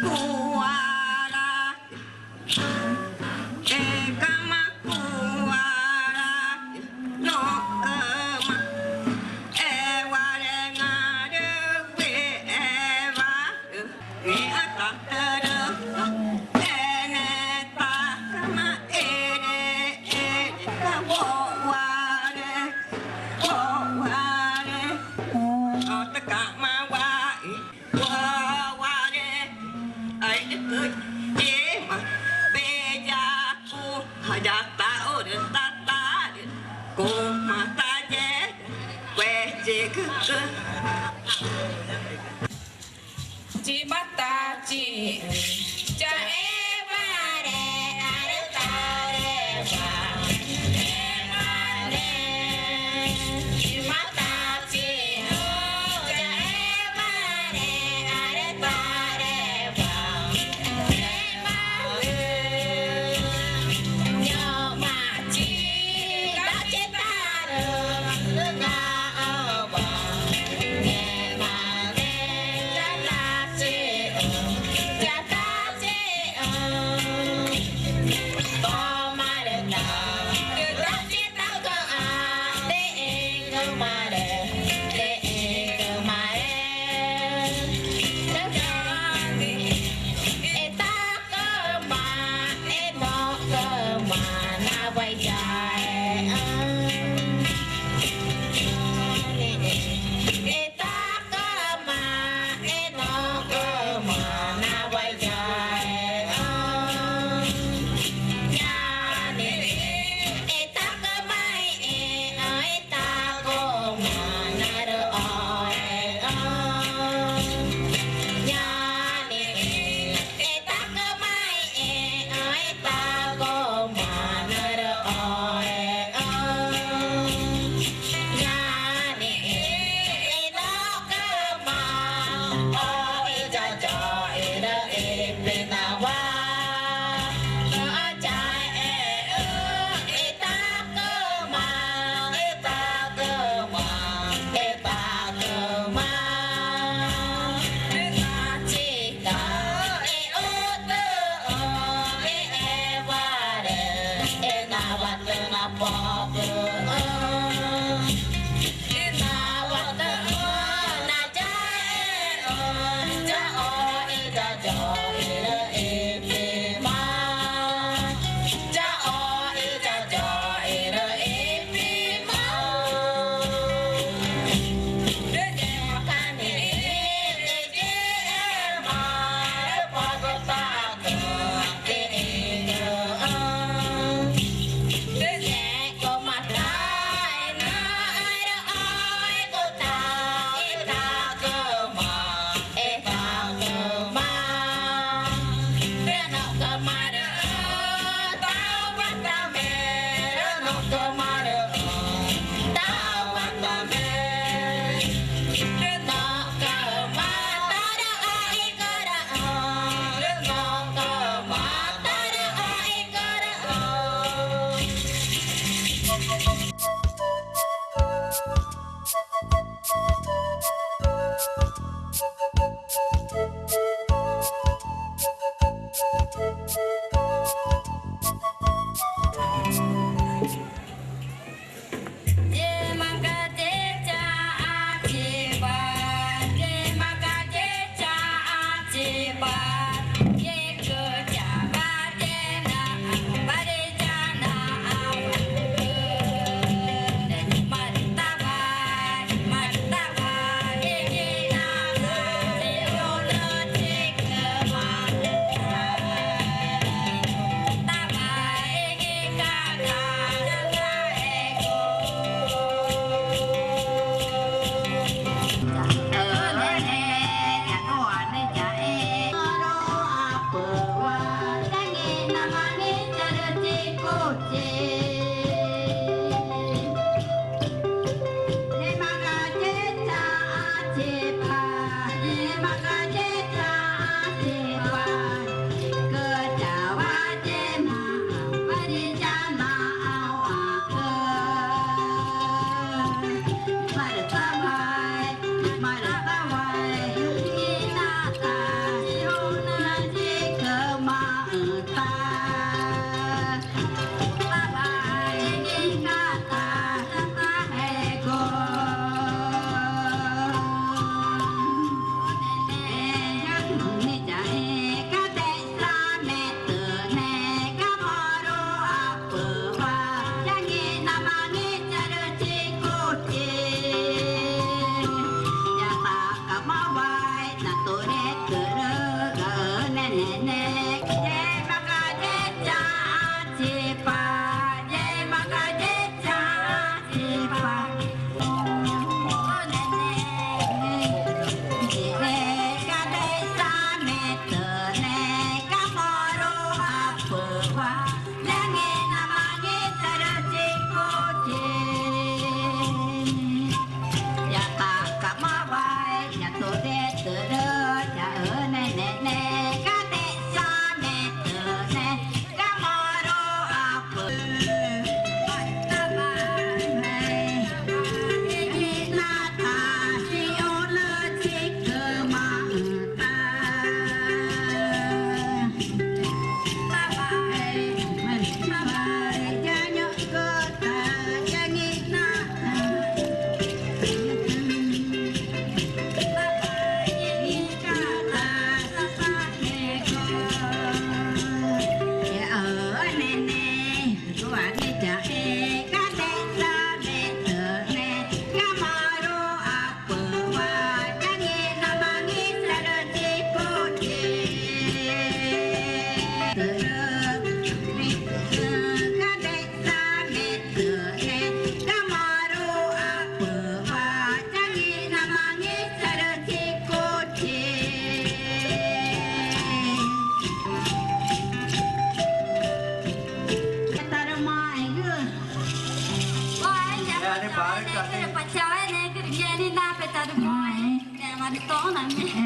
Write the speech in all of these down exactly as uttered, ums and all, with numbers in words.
cuaraü, ẽcama cuaraü, nuxcüma ewa rü ngãrü wüxi ewa rü ngẽma tatürü, ene tacüma ere, ere ca wowarü, wowarü, otacüma waixĩ, wowarü, aixcüma weyacu, yataxu rü tatarü, cuma tayexgü, cuexchigüxü̃. Chima ta chixü̃, chaxẽwa rüexa rü tarewa, ngẽma rü. Chima ta chixü̃, chaxẽwa rüexa rü tarewa, ngẽma rü. Ñoma chi, tachi tarüxü̃ ngãxü̃wa, ngẽma rü. Chata chixü̃, chata chixü̃, toma rü ta, rü tachi tacüma, dexẽcüma rü, dexẽcüma rü, rü ngẽxguma, etaxüma, enoxcüma nawa iyaexü̃. Etaxüma, enoxcüma nawa iyaexü̃. Ñanexü̃, etaxüma ixĩxü̃, etaxüma narüxoexü̃. Ñanexü̃, etaxüma ixĩxü̃, etaxüma narüxoexü̃. Ñanexü̃, enoxcüma, oxi ya yoxi rü ipenawa. Nüxü̃ chaexẽxü̃, etaxüma, etaxüma, etaxüma. Rü nachica, ixutüxü̃, ixewa rü, enawa tüxü̃ napoxcüxü̃. Enawa tüxü̃ nayaexẽxü̃, ya oxi ya yoxi rü ipima. Ya oxi ya yoxi rü ipima. Rü ngẽmaca̱x nixĩ i yixema rü pago tacü ixĩgüxü̃. Rü ngẽxguma ta i naxü̃ rü o̱xigü ta, etaxüma, etaxüma. Rü noxcüma rüxü̃ taxuwa tame, rü noxcüma rüxü̃ taxuwa tame. Rü noxcüma tarüxãcüraxü̃, rü noxcüma tarüxãcüraxü̃.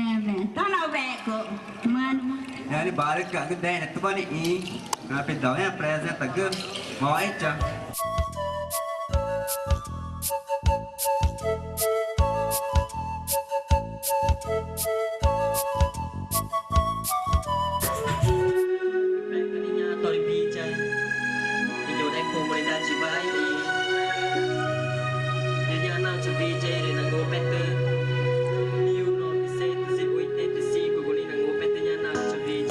Ebe, tona ubexgu. Ñaa ni barücaãcü dexẽrügütawa nixĩ. Ngapidau i apresentagü. Moxẽcha. Tórü VJ i ñuxre comunidade Waiĩ. Rü ñaã naxü̃ VJ rü nangupetü mil novecentos e oitenta e cinco, guma nangupetü ñaã naxü̃ VJ.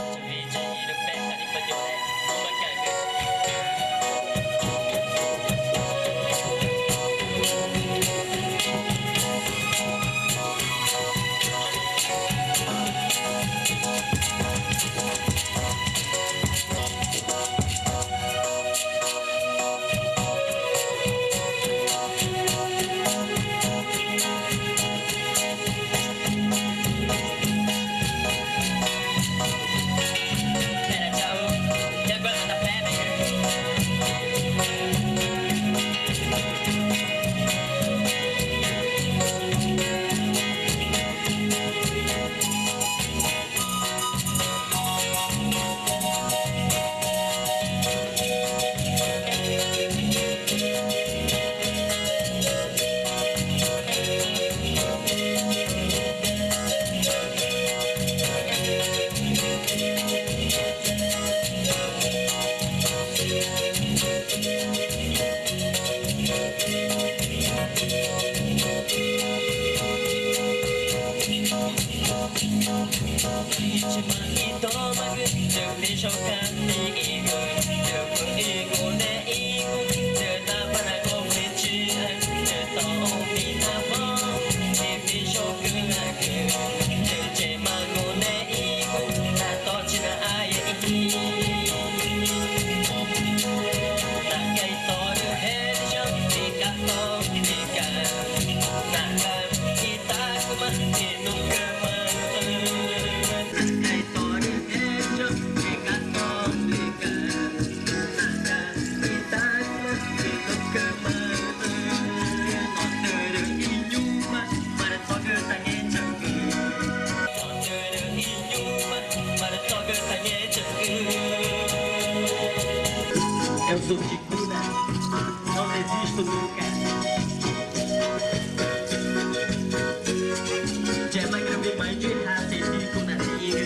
Eu sou Ticuna, não desisto nunca. Gemma Grande, mãe de raça, é Ticuna, amiga.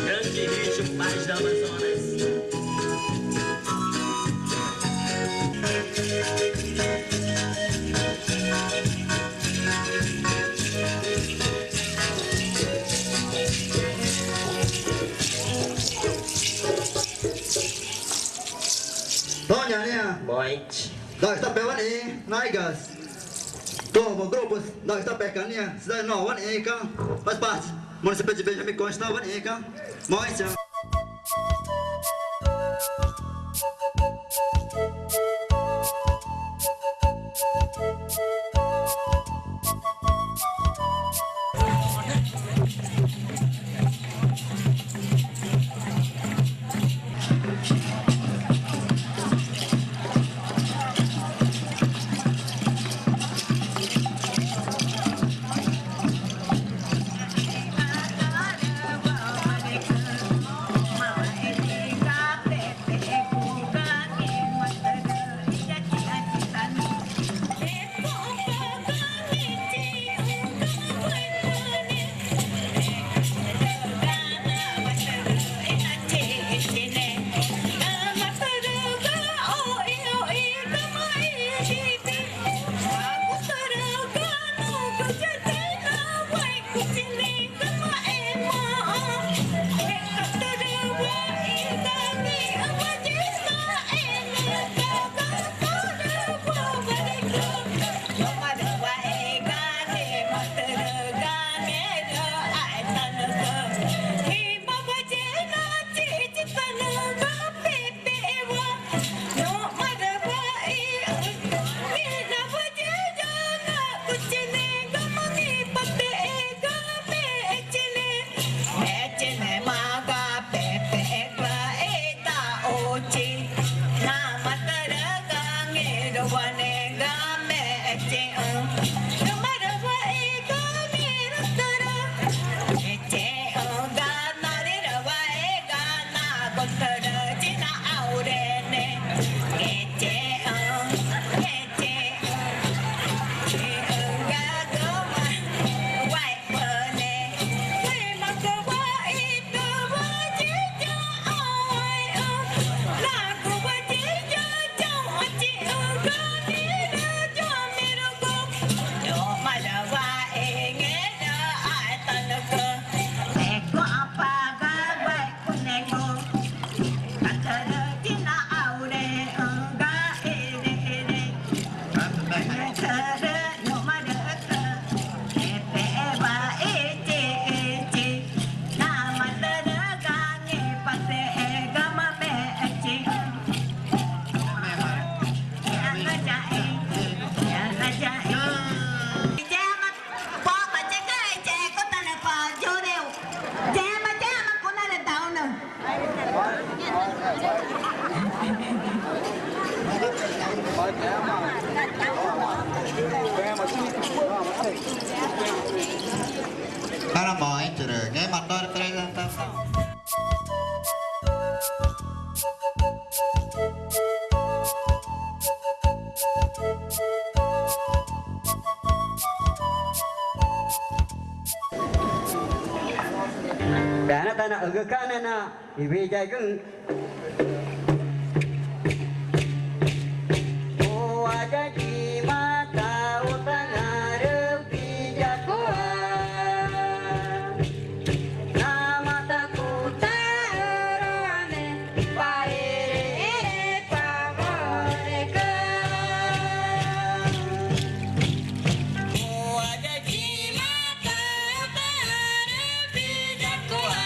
Grande ritmo, paz do Amazonas. Toña, niña. Boite. Dagütapewa nixĩ, Naigas. Tomo grupos, Dagütapeca, niña. Cidade Nova, niña, cá. Faz parte. Município de Benjamin Constant, niña, cá. Boite. Para moẽtü rü ngẽma torü presentação. Tana tana ügücanana iwiyaigüxü̃. Uaya yima ta utana rü piyacuwa, nama ta cutaü̃ruane paere ere pamoreca. Uaya yima ta utana rü piyacuwa.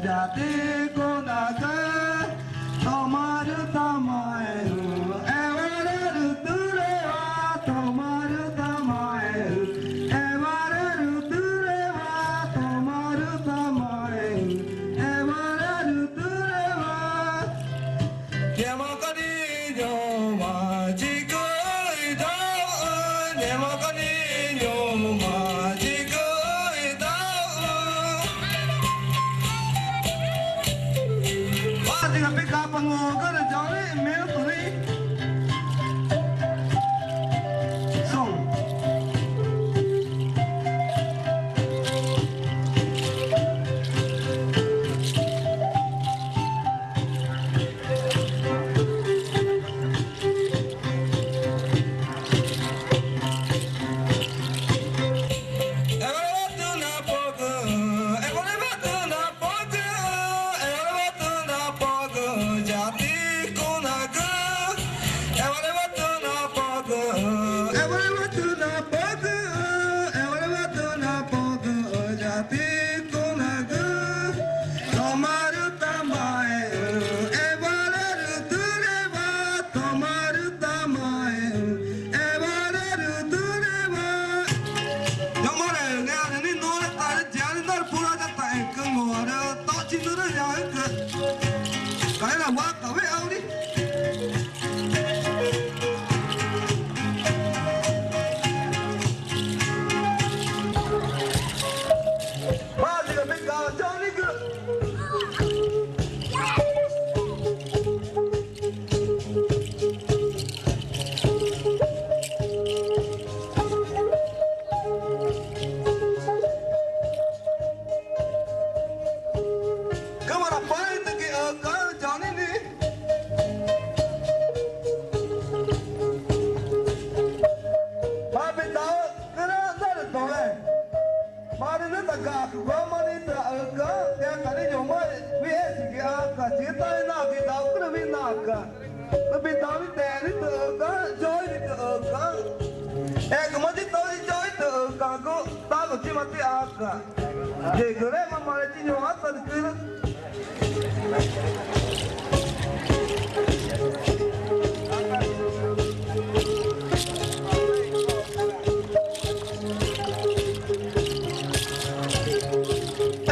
Yatixunacü tomarü tamaẽxü̃, ewararü türewa tomarü tamaẽxü̃, ewararü türewa tomarü tamaẽxü̃, ewararü türewa. Ngẽmaca̱x nixĩ i ñoma chicüxü̃ i taxũxü̃, ngẽmaca̱x nixĩ i ñoma chicüxü̃ i taxũxü̃. Watiga pexü̃ capa ngugü rü Johnny, minuto nixĩ. Som. Tomarü tamaẽxü̃, ewararü türewa, tomarü tamaẽxü̃, ewararü türewa. Ñoma rü ngẽma rü nixĩ i nuã rü tarütiarü norü puracü taxẽcü ngorü toxchi nürüyaxü̃cü. Caĩra waca wüxi aurü. Watiga pexü̃ capa Johnny-cü. Cámara, pãxü̃ tüxü̃ i Johnny nixĩ. Marü pitaxü̃, cüna narütoe. Marü nüxü̃ tagaxcuxü̃, marü nüxü̃ tüxü̃ i Johnny i ñoma wüxichigü i Aca, chixü̃ taxü̃ i naxü̃ i taxũcü rü wüxi naca. Rü pitaxü̃ i Teni tüxü̃ i Johnny tüxü̃ i. Ẽcüma chi toxü̃ i Johnny tüxü̃ i taxũgu, taxuchima i Aca. Yigürema marü chi ñuxãcü rü cüna.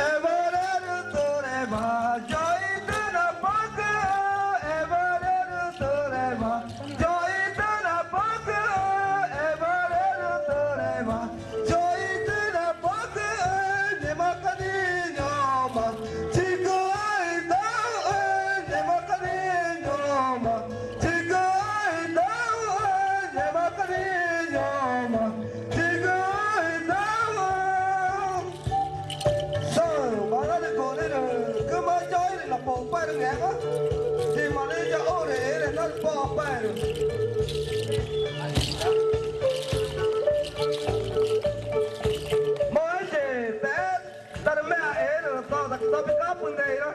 Ewararü türewa, Johnny tüxü̃ i napocüxü̃, ewararü türewa. Johnny tüxü̃ i napocüxü̃, ewararü türewa. Johnny tüxü̃ i napocüxü̃, ngẽmaca̱x nixĩ i ñoma chicüxü̃ i taxũxü̃, ngẽmaca̱x nixĩ i ñoma chicüxü̃ i taxũxü̃, ngẽmaca̱x nixĩ i ñoma chicüxü̃ i taxũxü̃. Saxü̃, marü nüxü̃ i Johnny-rü cüma i Johnny-rü napoxpaẽrü ngẽma. Chima nixĩ i yaxurü i rü narüpoxpaẽrü. Maĩxü̃ i Teni, narümeã i rü toda, toda i capüxü̃ ndeira.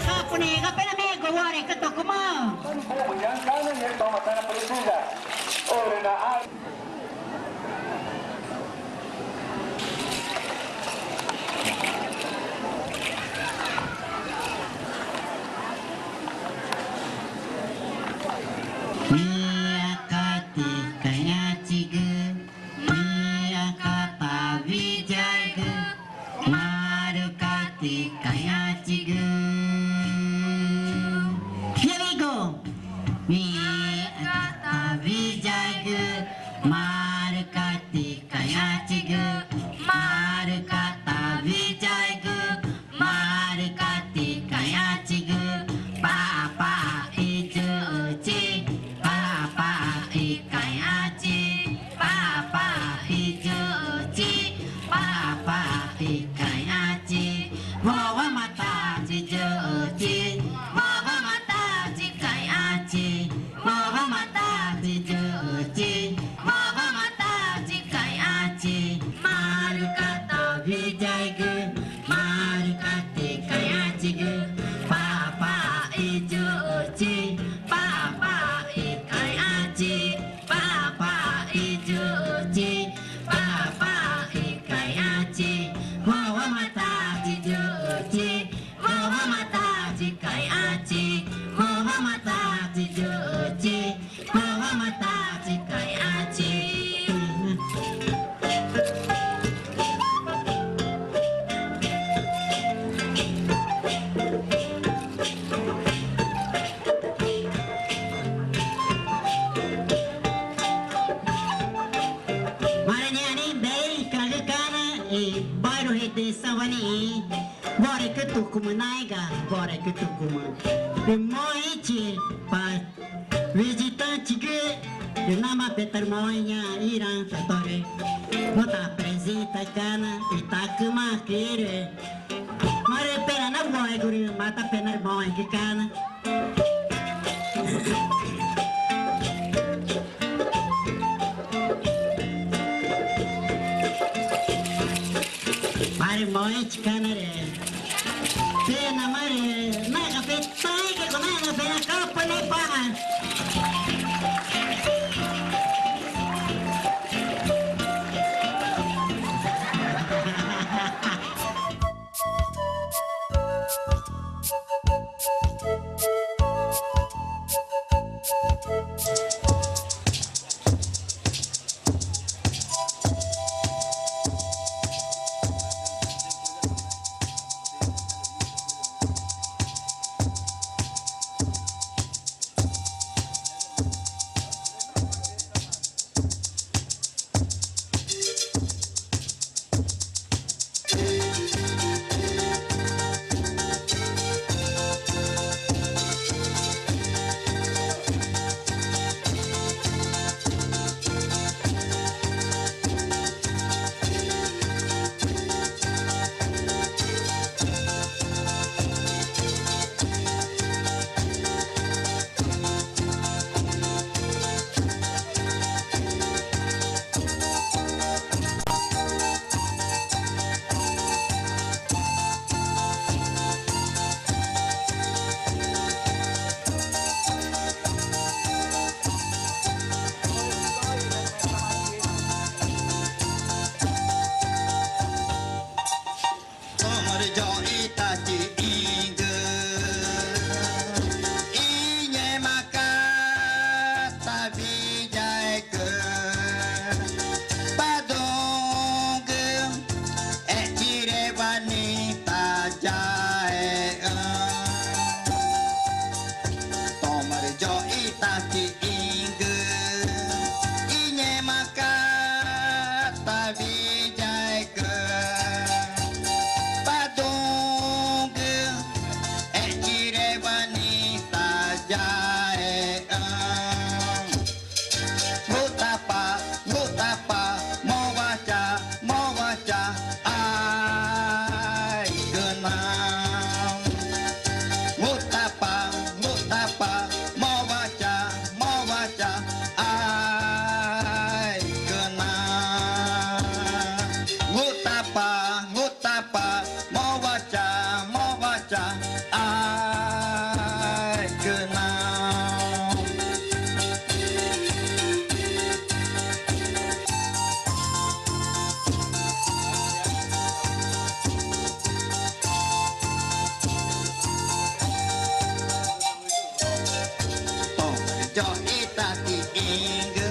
Capüxü̃ nixĩ i ngapena mexü̃gu, uarüxĩãcü tocumüxü̃. Miaca ticaiãchigü, miaca tawiyaegü, marü ca ticaiãchigü. Here we go. Miaca tawiyaegü, marü ca ticaiãchigü, marü ca tawiyaegü, marü ca ticaiãchigü. Paxapaxa iyuxüchi, paxapaxa icaiãchi, paxapaxa iyuxüchi, paxapaxa icaiãchi. Wawama ta chiyuxü̃. Mowa Matati Caiati, Mowa Matati Juti, Mowa Matati Caiati. Marü nixĩ nixĩ i bexü̃ i cagü cana i Bairro Redenção wa nixĩ i Wore Cutúcumü, naiga Wore Cutúcumü. Rü moxẽxü̃chi pa visitantexü̃gü rü namaã peta rü moxẽ ñaã iraü̃ ta torü rü ta apresenta cana i tacümaãcü i rü marü pexna nawoegü rü mata pena rü moxẽgü cana. Marü moxẽxü̃chi cana rü pexna marü naga petaẽgü, naga pena copünepaxã. Tomarü yoxi ta chiĩgü i ngẽmaca̱x ta wiyaegü, Pa Duü̃xü̃gü, ẽchirewa nixĩ ta yaexü̃. Tomarü yoxi ta chiĩgü i ngẽmaca̱x ta wiyaegü, Pa Duü̃xü̃gü, ẽchirewa nixĩ ta yaexü̃. Ngútapa, ngútapa, mowa cha, mowa cha, aigüna. Ngútapa, ngútapa, mowa cha, mowa cha, aigüna. Ngútapa, ngútapa, mowa cha, mowa cha, aigüna. Tomarü yoxi ta chiĩgü